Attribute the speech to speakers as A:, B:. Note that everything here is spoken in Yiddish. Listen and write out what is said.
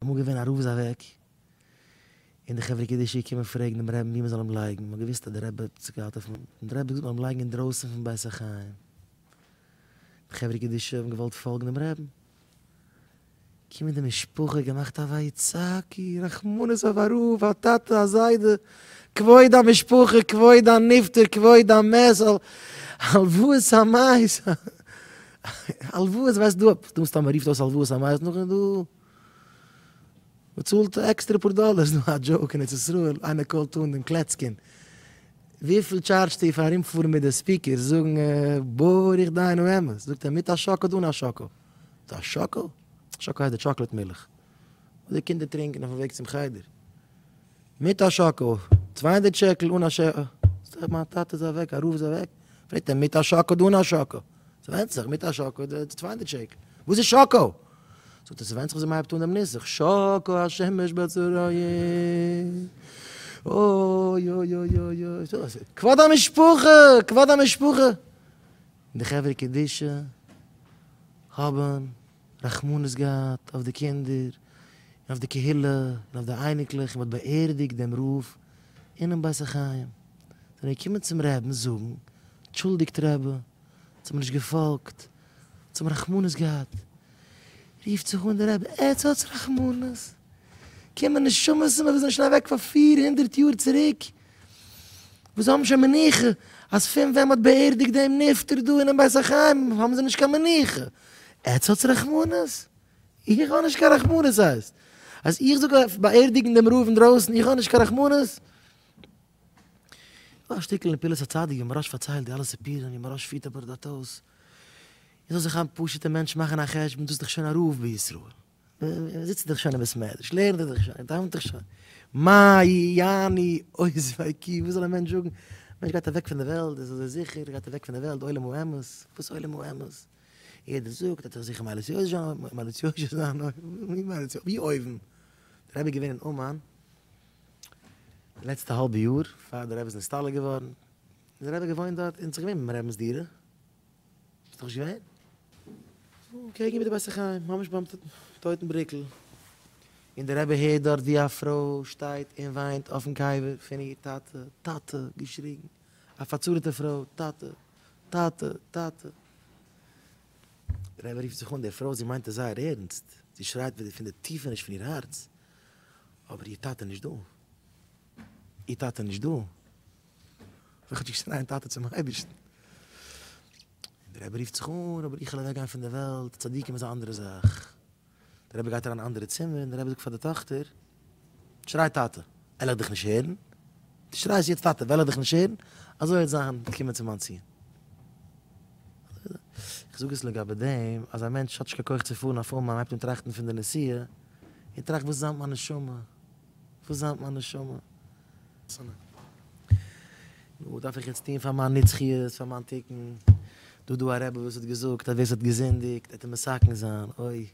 A: אמאל געווען א רב איז אוועק, און די חברה קדישא געקומען פרעגן דעם רעבן ווי מען זאל אים לייגן, מען האט געוואוסט אז דער רבי האט זיך געהאט אויף אים, און דער רבי האט געזאגט מען זאל אים לייגן אינדרויסן פון בית החיים, די חברה קדישא האבן געוואלט פאלגן דעם רעבן, קומען די משפחה געמאכט א ויצעקו, רחמנות אויף א רב, א טאטע, א זיידע, כבוד המשפחה, כבוד הנפטר, כבוד המת, הלוואת המת, הלוואות ווייסט דא, דא מסתמא רופט אויס הלוואת המת, נאכדעם איז דא מ'צאלט עקסטערע פאר דאלער, ס'איז דא א דזשאוק אין ארץ ישראל, איינער קאלט אן דעם קלעצקין, וויפיל טשארדזשט איר פאר ארומפארן מיט די speakers זאגן ברוך דיין האמת, זאגט ער מיט א שקל אדער אן א שקל? מיט א שקל? שקל הייסט די טשאקלעט מילך וואס די קינדער טרינקען אויפן וועג צום חדר. מיט א שקל, 200 שקל אן א שקל, זאגט מיין טאטע איז אוועק, א רב איז אוועק, פרעגט ער מיט א שקל אדער אן א שקל? ס'ווענדט זיך, מיט א שקל איז 200 שקל, וואס איז שקל? זאגט ער ס'ווענדט זיך וויאזוי מ'הייבט אן דעם נוסח, שקעה השמש בצהריים, אוי אוי אוי אוי אוי, כבוד המשפחה, כבוד המשפחה, און די חברה קדישא האבן רחמנות געהאט אויף די קינדער און אויף די קהילה און אויף די אייניקלעך און מ'האט באערדיגט דעם רב אינעם בית החיים. זענען געקומען צום רעבן זאגן, אנטשולדיגט רבי, אונז האבן נישט געפאלגט, אונז האבן רחמנות געהאט. רופט זיך אן דער רבי, עטס האטס רחמנות? קומען נשמות וואס זענען שוין אוועק פאר 400 יאר צוריק, וואס האבן שוין מנוחה, אז פון ווען מ'האט באערדיגט דעם נפטר דא אינעם בית החיים האבן זיי נישט קיין מנוחה. עטס האטס רחמנות? איך האב נישט קיין רחמנות הייסט אז איך זאג באערדיגן דעם רב אינדרויסן איך האב נישט קיין רחמנות? דא א שטיקל אין פעולת הצדיק ווי מוהרא"ש פארציילט די אלע סיפורים ווי מוהרא"ש פירט אבער דארט אויס, און זאל זיך א פשוט'ע מענטש מאכן א חשבון דאס איז דאך שוין א רב בישראל. זיצט דאך שוין אין בית מדרש, לערנט ער דאך שוין, דאווענט דאך שוין, מה יעני עוזבי כי, וואס זאל א מענטש זאגן, א מענטש גייט אוועק פון די וועלט, איז אזוי זיכער, ער גייט אוועק פון די וועלט, עולם האמת, וואס עולם האמת? יעדער זאגט, ער האט זיך זיכער מעלה יושר זיין, מעלה יושר זיין, ווי אויבן? דער רבי איז געווען אין אומאן, די לעצטע האלבע יאר, פאר דער רבי איז נסתלק געווארן, איז דער רבי געוואוינט דארט, און ס'איז געווען ביים רבינ'ס דירה, ביסט דאך נישט געווען? קעגן איבער די בית החיים, ממש ביים טויטן בריקל, און דער רבי הערט דארט ווי א פרוי שטייט און וויינט אויפן קבר פון איר טאטע, טאטע! געשריגן, א פארצרה'טע פרוי, טאטע! טאטע! טאטע! דער רבי רופט זיך אן, די פרוי זי מיינט עס זייער ערנסט, זי שרייט פון די טיפעניש פון איר הארץ, אבער איר טאטע איז נישט דא, איר טאטע איז נישט דא. זאל כאטשיג שרייען טאטע צום אייבערשטן. און דער רבי רופט זיך אן, אבער איך וועל אוועק גיין פון דער וועלט, צדיקים איז א אנדערע זאך. דער רבי גייט אריין אין אנדערע צימער און דער רבי זאגט פאר די טאכטער, שריי טאטע, וועל איך דיך נישט הערן? דו שרייסט יעצט טאטע, וועל איך דיך נישט הערן? אזוי וועט זיין, קומען צו מיין ציון. איך זאג עס לגבי דעם, אז א מענטש האט נישט קיין כח צו פארן אויף אומאן, הייבט אן טראכטן פון די נסיעה, און טראכט וואס איז היינט מיין נשמה? וואס איז היינט מיין נשמה? נו, וואס דארף איך יעצט טון פאר מיין נצחיות, פאר מיין תיקון? דא דא א רבי וואס האט געזאגט אז ווער ס'האט געזינדיגט וועט ער מתקן זיין, אוי.